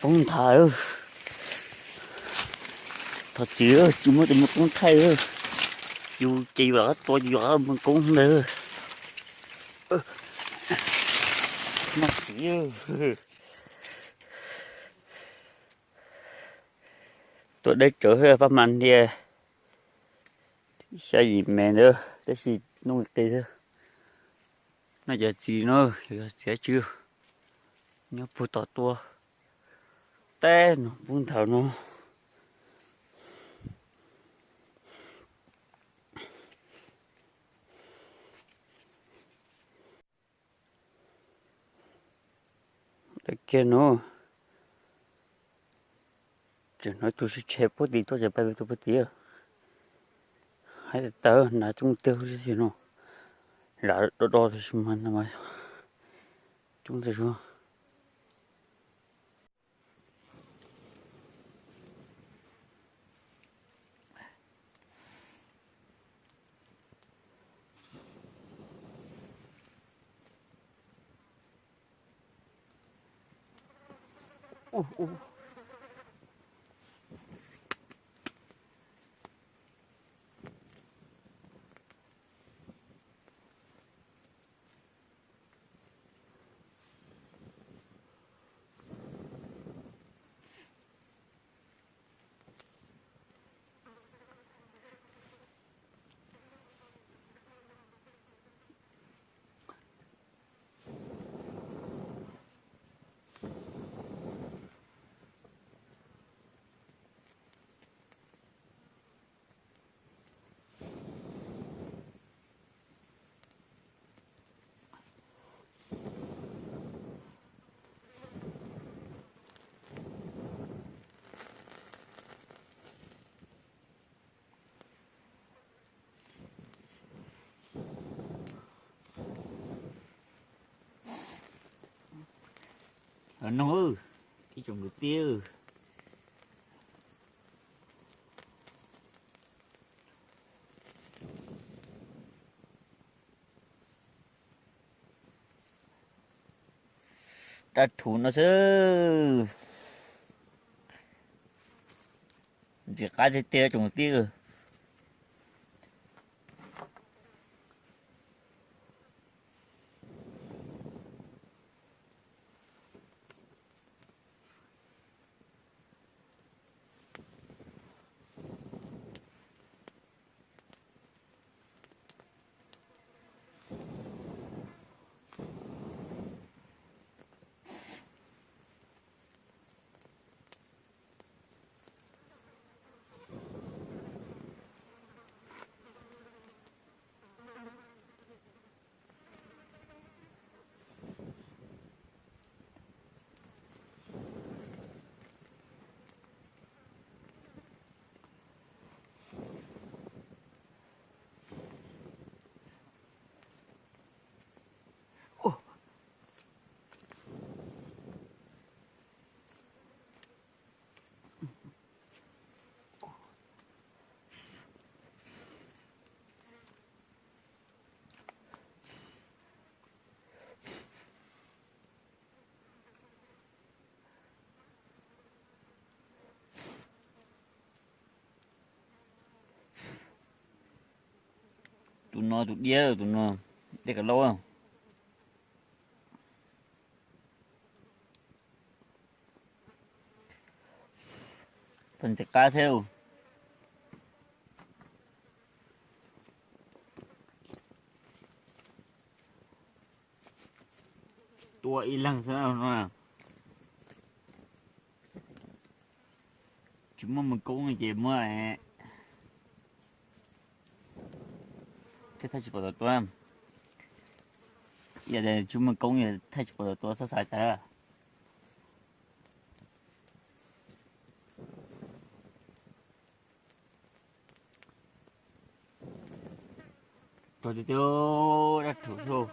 Qoob nthav, thov txim, tsis muaj tus muaj qoob thaij, yus ces yus lam tua, yus lam muaj qoob ntag. Maj txiv, tua deb tsawv, faj mas ntiag, xya yim mev ntawd tab sis nuj qis xwb. Noj cov txiv no, yog txiv tsis nyob puag tom tua, teb no pub nthav no. Kiag no, tseem hnov tus sib tshe puag tim tuaj, tseem pais tus puag tim. Haib tas tas, hnav coob tiag li no, lam do do tab sis mas coob ntxawg zog. Noog, ib tsoom kwv tij, rab rhuv no xwb, ntxim qab tiag tiag tsoom kwv tij. Tus no tus diab, tus no dej kav laub. Pheej ntxim qab thiab. Tua ib leeg xwb no. Tsis muaj mus koob ces muab thiaj thaij tsis pom tau tua. Yog tias tsis muaj koob thaij tsis pom tau tua, txhob xav tas. Rog tiag tiag, dab rhuv xwb.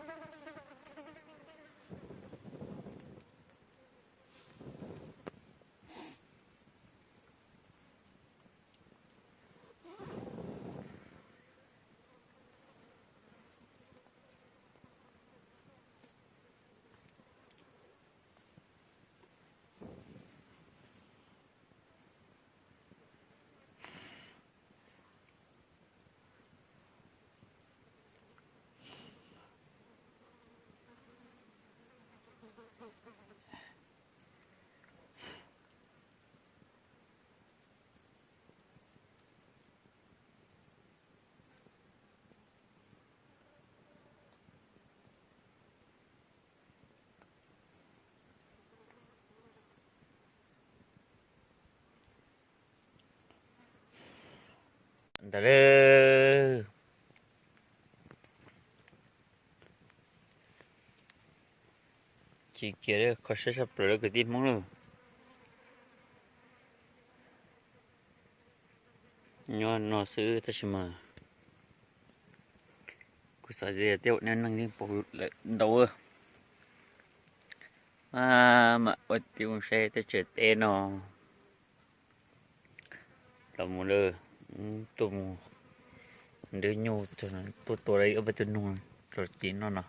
Ntawd lawm. Chim kiag kho siab tshaj plaws lawm kwv tij Hmoob lawm. Nyob no xwb tab sis mas kuv xav tias tej zaum nej neeg yeej pom lawm ntau. Mam ua tib mus saib teb chaws teb no. Los mus lawm, tuaj mus nrhiav nyuj, tuaj tua ib ob peb tug noog rau tim no no.